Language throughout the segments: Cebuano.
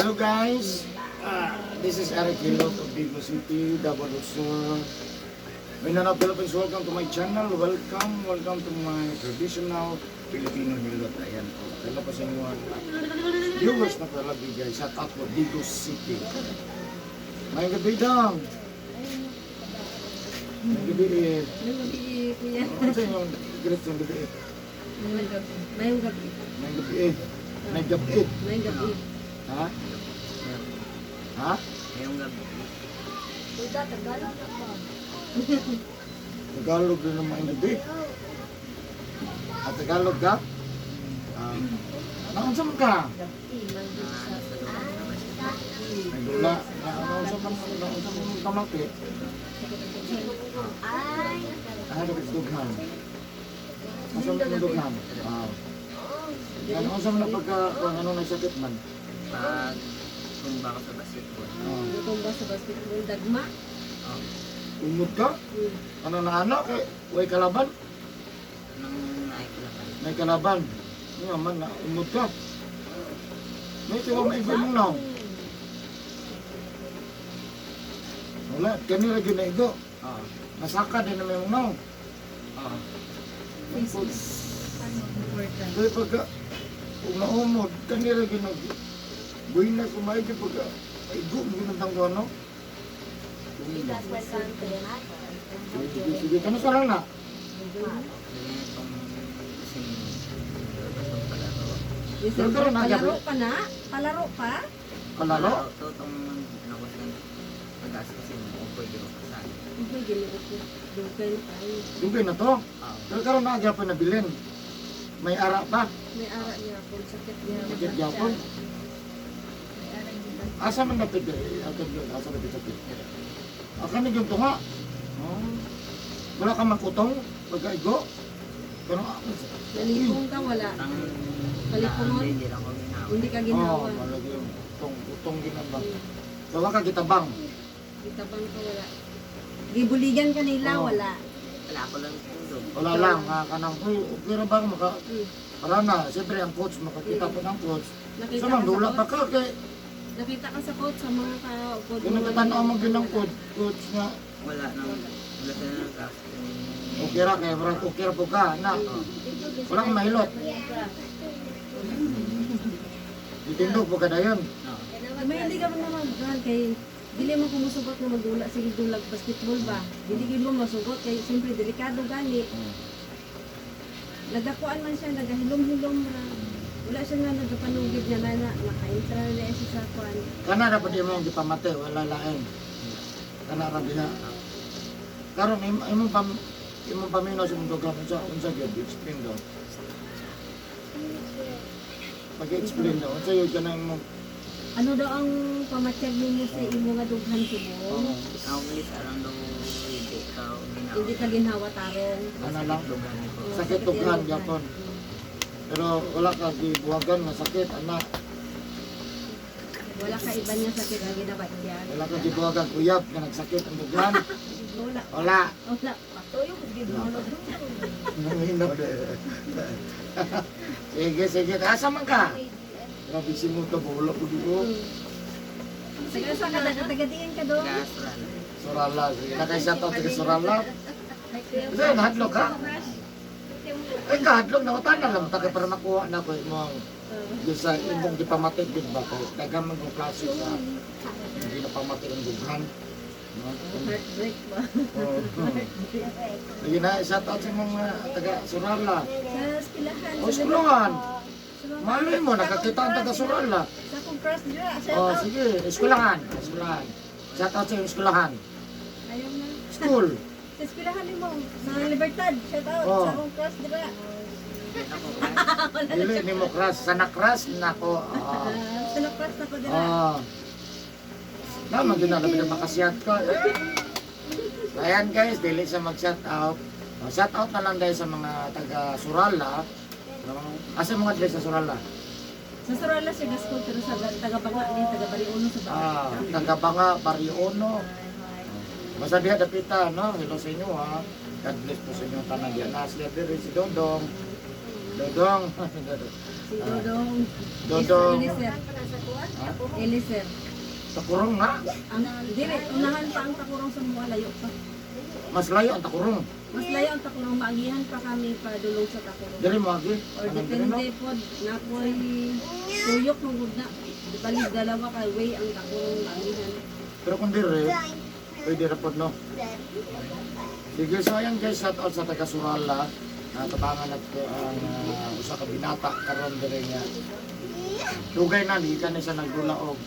Hello guys, this is Eric Hilot of Digos City, Davao Sur, Mindanao, Philippines. Welcome to my channel. Welcome, welcome to my traditional Filipino Hilot. Ayan po. Hello po sa inyo mga viewers na love you guys. Shout out po, Digos City. May gabi dong. May gabi eh. Mayong gabi, kuya. Ano sa inyong greet yung gabi eh? Mayong gabi. Mayong gabi. May gabi eh. May gabi eh. Mayong gabi. Ha? Ha? Ngayong gabi. Buda, Tagalog na ba? Tagalog rin naman yung gabi. At Tagalog ka? Ah, naunsa man ka? Gabi, manggod Na sa nasa lugar sa basketball. Ay, wala. Naunsa man kamati? Ay, Ah, dapat dughan. Unsa man dughan? Ah. Ano unsa man na pagka kung ano na sakit man? Pag tumba ko sa basketball. Ah, Natumba sa basketball. Dagma. Oh, umot ka? Ano na ano kay way kalaban? nung naikalaban. May kalaban. Ano man na umot ka? May tiwa maigoy mong naong. Wala, kani lagi na igo. Oo. Nasaka din na may mong naong. Oo. This is important. Kaya pagka, kung naumod, kanila ginag, buhay na kumain ka pagka, ay go, ginatang ko ano. Bigas welcome to Sige, sige, kano sa lang na? Ganyan itong kasi itong palaro. December, Pero na, palaro pa na? Palaro pa? Kalaro? Ito itong ano ko sa pag-as kasi mo pwede ko kasali. Hindi, ginoo ko. Dugay na tayo. Dugay na to. Oo. Pero karon na pa nabilin. May ara pa. May ara niya po. Sakit niya. Sakit gyapon. May ara niya. Asa man dapit eh, ato yun, asa dapit sakit. Aka ni gyud nga. Oh. Wala ka magkutong pagkaigo. Pero Nalipong ka, wala. Ang Palipungon? Hindi lang ako ginawa. Hindi ka Oh, ginawa. malagi yung utong, utong ginaba. So wala ka gitabang. Gitabang ka, wala. Gibuligan ka nila, Oo. wala. Wala ko lang tundog. Wala lang, ha, kanang, uy, okay ra ba maka, wala na, siyempre ang coach, makakita po ng coach. Nakita So, ka sa nandula pa coach? ka, kay, Nakita ka sa coach sa mga kaupod kung nagkatanaw mo ginang coach, coach nga, Wala nang wala sila nag-ask. Okay ra, kay, murag okay ra po ka, na, wala kang mahilot. Itindog po ka na yun. Oo. May hindi ka man naman kay dili mo kumusugot na magdula sige dulag basketball ba, dili gid mo masugot kay siyempre delikado gani. Nagakuan man siya, nagahilom-hilom ra, wala siya nga nagapanugid nga na na nakaintra na siya sa kuan. Kana ra pa di mo ang gipamate, wala lain. Kana ra diha. Karon imong paminaw sa imong program unsa unsa gyud, explain daw. Pag-explain daw unsa gyud kanang imong Ano daw ang pamatyag nimo sa imo nga dughan subong? Oh, Ang ulit alam daw hindi ka ginawa. Hindi ka ginhawa tarong. Ano lang? Dugan ko. Oo, Sakit dughan yung gyapon. Pero wala ka gibuhagan nga sakit ana, Wala ka iba niya sakit ang ginabatyag. Wala ka gibuhagan uyab nga nagsakit ang dughan. Wala. Wala. Wala. Patuyo, gid mo. Nanginaw de. Sige, sige. Asa man ka? Grabe si mo to wala ko dugo. Taga sa ka, taga diin ka doon. Gas run. Surala, sige. Nakaisa to taga Surala. Kasi nahadlok ka? Ay, kahadlok na utan na lang ta kay para makuha na ko imong yung sa imong gipamatay gid ba ko. Daghang man kong klase sa hindi na pamatay ang dughan. No? Heartbreak ba? Oo. Sige na, shout out sa imong taga Surala. Sa eskwelahan. O, eskwelahan. Maloy mo, nakakita ang taga Surala. Sa akong crush dira. Shout Oh, out. sige, eskwelahan, eskwelahan. Shout out sa imong eskwelahan. Ayaw na. School. Sa eskwelahan nimo. Sa Libertad. Shout out Oh. sa akong crush dira. Ako Dili nimo crush, sa na-crush nako. Oo. Ah, sa na-crush nako dira. Ah. Naman din na labi na makasiyat ka. So, ayan guys, dili siya mag-shout out. Oh, shout out na lang dahil sa mga taga Surala. No? Asa mga dili sa Surala? Sa Surala siya gaskol pero sa taga Banga ni taga Bariuno sa Banga. Ah, taga Banga, Barrio Ono. Basta diha dapita, no? Hello sa inyo ha. God bless po sa inyo tanan diha. Na sila diri si Dodong. Dodong. Si Dodong. Dodong. Eliser. Ha? Eliser. Takurong na. Ang dili unahan pa ang Takurong sa mga layo pa. Mas layo ang Takurong. Mas layo ang Takurong, maagihan pa kami padulong sa Takurong. Diri mo agi. Or Anong diri, no? depende pod na ko'y tuyok mo gud na. Bali dalawa ka way ang Takurong maagihan. Pero kung diri, pwede ra pod, no? Sige, so ayan guys, shout out sa taga Surala. Natabangan nato ang usa ka binata karon diri nga. Dugay na di ka na siya nagdula og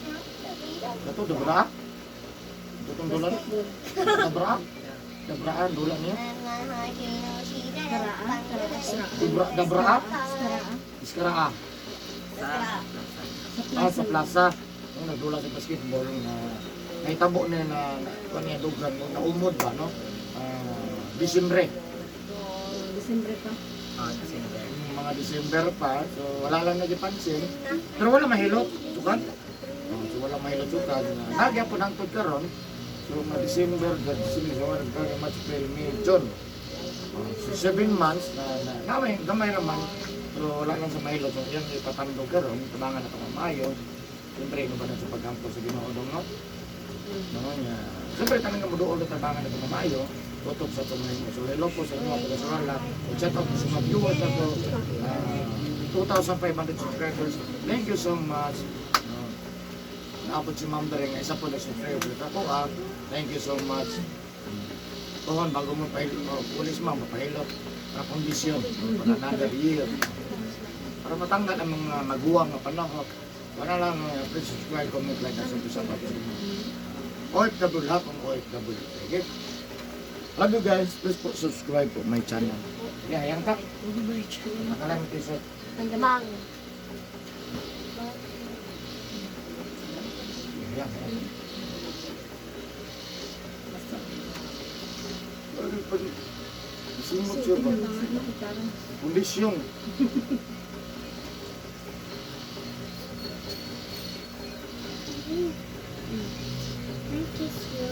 Kato dobra? Katong dula? Dobra? Dabraan dula niya? Karaan, karaan. Dabra, dabraa? Karaan. Iskaraa. Sa plaza. Sa Ah, plaza. sa plaza. Nung nagdula sa basketball na nahitabo na na na niya dugan na umod ba, no? Ah, Disyembre. Disyembre pa. Ah, December. Yung mga December pa, so wala lang nagipansin. Pero wala mahilot, sukan. Oh, so wala mahilot sukan. Nagya po nang karon. So mga December, December, January, March, April, May, June. Oh, so 7 months na, na gamay, gamay naman. Pero wala lang sa mahilot. So yan ipatandog karon, tabangan na ito maayo. Siyempre, ino ba na sa paghampo sa Ginoo dong, no? No, nga. Siyempre, tanong nga mo doon na tabangan na ito maayo. Tutok sa itong inyo. So, hello po sa inyo, mga taga-Surala. Shout out po sa mga viewers na to. 2,500 subscribers. Thank you so much. Naabot si Ma'am Dareng, isa po na subscriber ako. Ah. Thank you so much. Pohon, bago mo pahilot, oh, pulis ma'am, mapahilot. Para kondisyon, para another year. Para matanggal ang mga maguwang nga panahon. Wala lang, please subscribe, comment, like, and subscribe. OFW lahat ng OFW. Okay? Love you guys. Please po subscribe po my channel. Yeah, yang tak. Nakalang t-shirt. Mang. Yeah, yeah. Simot siya ba? Kondisyon. I kiss you.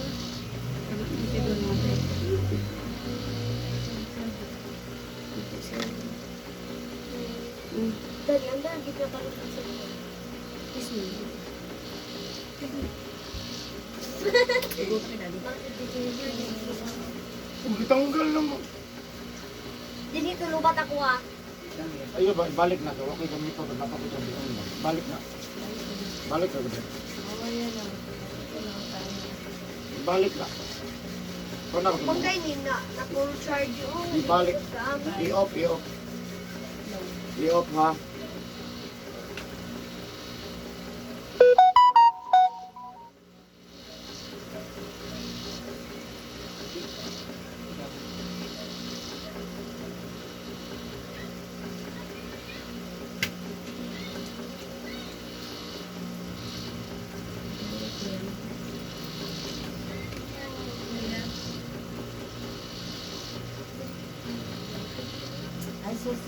Dali, ang dali na parang sa Kiss me. Kung gitanggal naman. Dili tulubat ako ah. Ayun ba, balik na. Okay kami ito. Napakita ko. Balik na. Balik na. Balik na. Kung na, Kung kayo na, na full charge yun. Ibalik. I-off, i-off. I-off ha. Ay sus.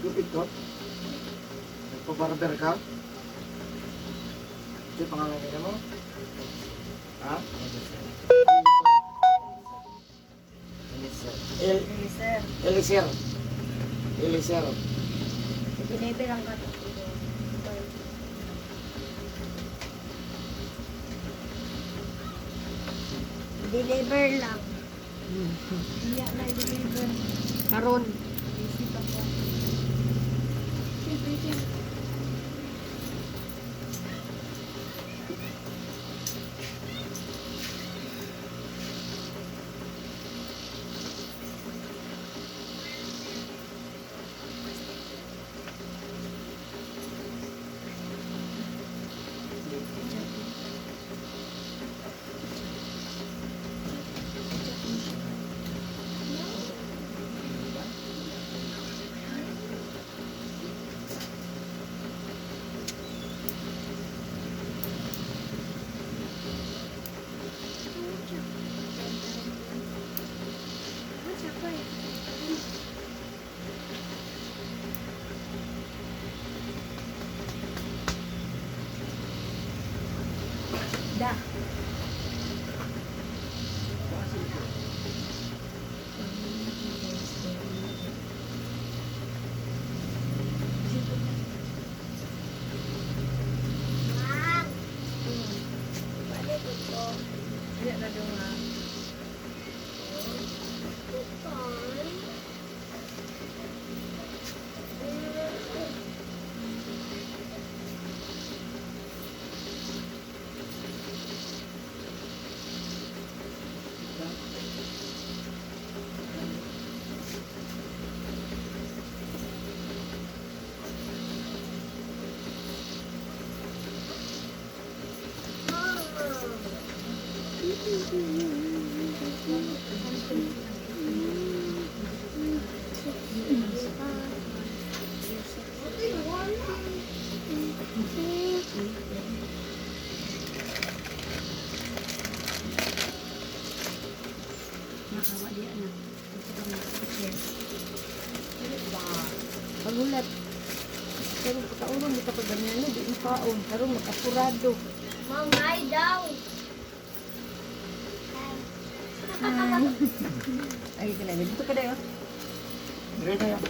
Gupit ko. Nagpa-barber ka? Ito yung pangalan niya mo? Ha? Elisa. El Eliser. Eliser. Deliver ang kato. Deliver lang. Iya na deliver. Karon. Isip ako. Siyempre, siyempre. Dili ra daw nga. Nakawa di ana. Ito ka mga chair. Pagulat. Pero pagkaulong mo kapag ganyan, di mo kaon. Karon magkapurado. Mangay daw. Ay, kailangan. Dito ka dayo. Dire na yan.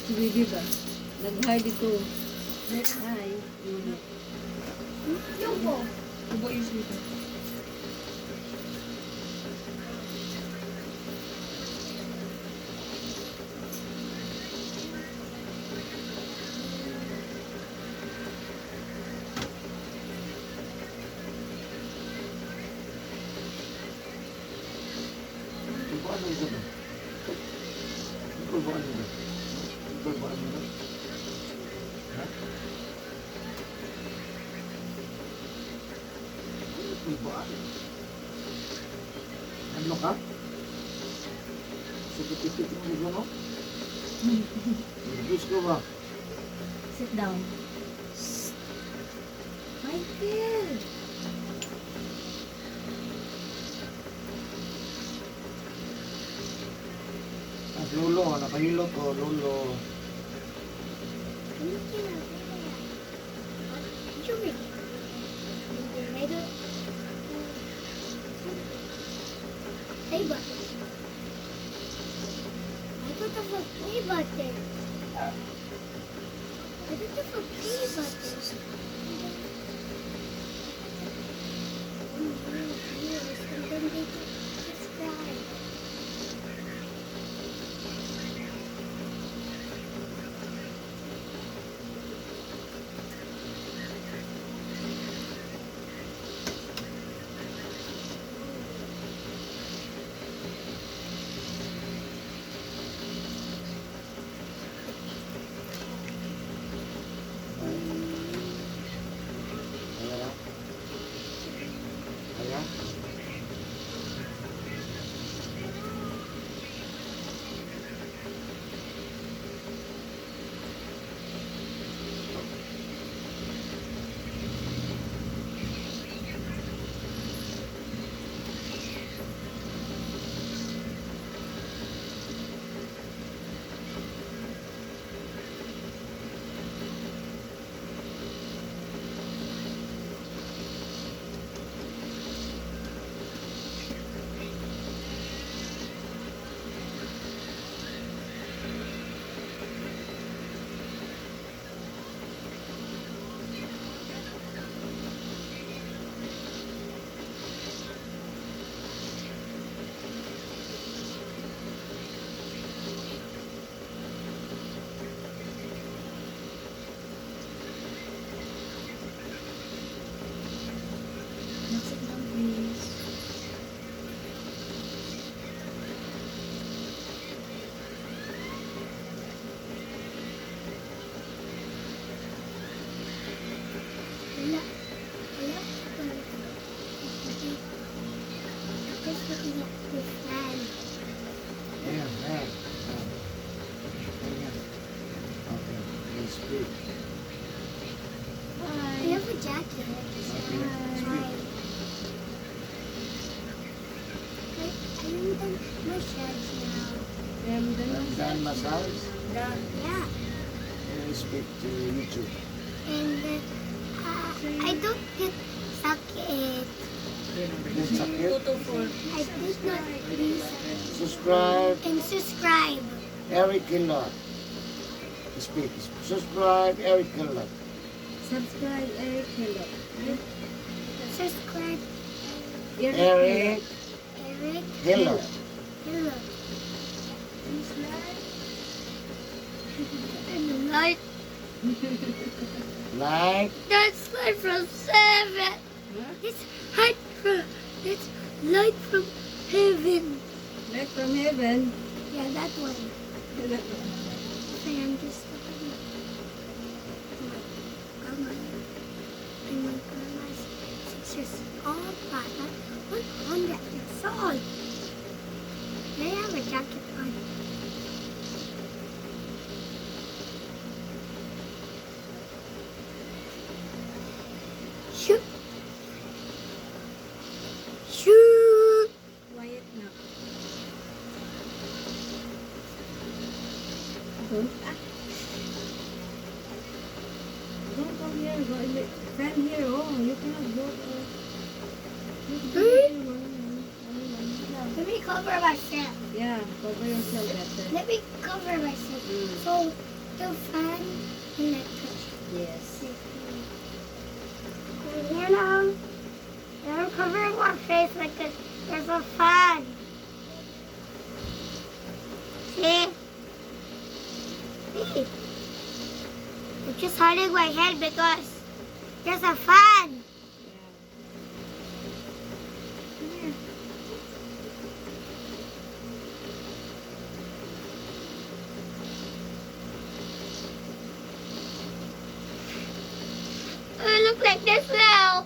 Si Bibi ba? Nag-hi dito. Hi. Yung po. Kubo yung sweeter. Kulbaan mo ito ba? Kulbaan mo ba? Kulbaan mo ba? Ha? Kulbaan? Ano ka? Sakit-sakit mo ito, no? Diyos ko ba? Sit down. Michael! At lolo, nakahilot o lolo. Play button. I don't have a play button. I don't have a play button. And then they subscribe. Kaya na? Kaya? Sit down, please. Wala. Wala. Wala. Just looking at the fan. Ayan, ayan. Ayan. Ayan. Okay, please speak. I have a jacket. Okay, speak. I'm done massage now. I'm done. I'm done massage. Done. Yeah. And speak to YouTube. And I don't get sakit. Then sakit. I did not be sakit. Subscribe. And subscribe. Eric Hilot. Speak. Subscribe, Eric Hilot. Subscribe Eric Hello. Subscribe Eric Eric Eric Hello. Hello. Please like and like. Like. That's light from seven. Huh? It's light from it's light from heaven. Light from heaven. Yeah, that one. Okay, I'm just looking at my grandma and my grandma's 6 years old, but 100 years old. They have a jacket on. Shoot. Shoot. Quiet na. Don't ah. Don't come here. Go in the friend here. Oh, you cannot go. You can go here, mommy, mommy, mommy. Let me cover myself. Yeah, cover yourself better. Let me cover myself. So the fan will not touch Yes. me. You know, I'm covering my face because there's a fan. See? See? I'm just hiding my head because there's a fan. Come here. I look like this now.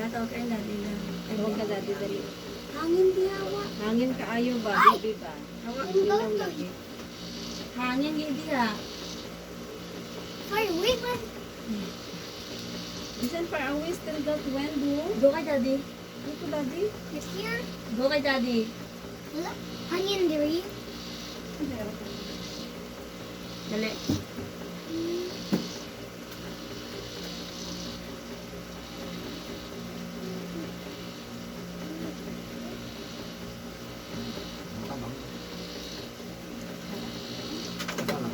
Tawag kay daddy na. Tawag ka daddy dali. Hangin diawa. Hangin kaayo ba, Ay! baby ba? Ang Ilaw ganda. lagi. Hangin gid diha. Sorry, wait, man. Bisan far away still got wind oh. Go kay daddy. Dito daddy. It's here. Go kay daddy. Wala. Hangin diri. Dali. Tama. Tama.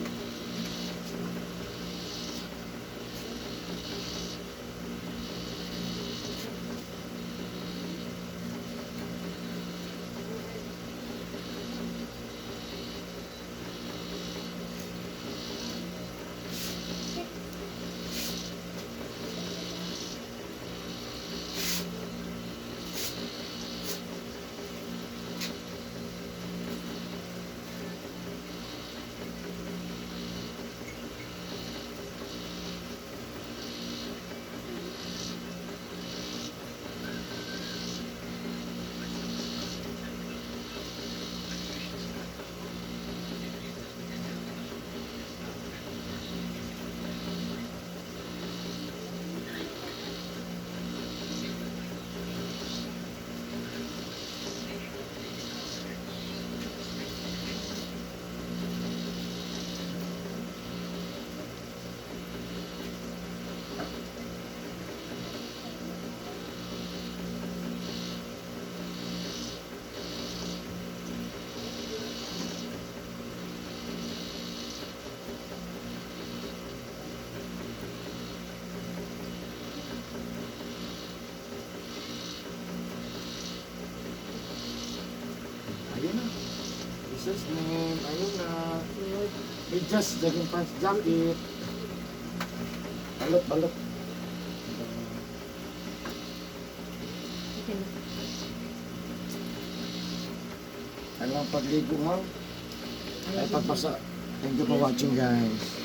Ayun na. Jesus name. Ayun na. Good. Medyas, jogging pants, jacket. Balot, balot. Okay na. Ano ang pagligo, ha? Ay, pagpasa. Thank you for watching, guys.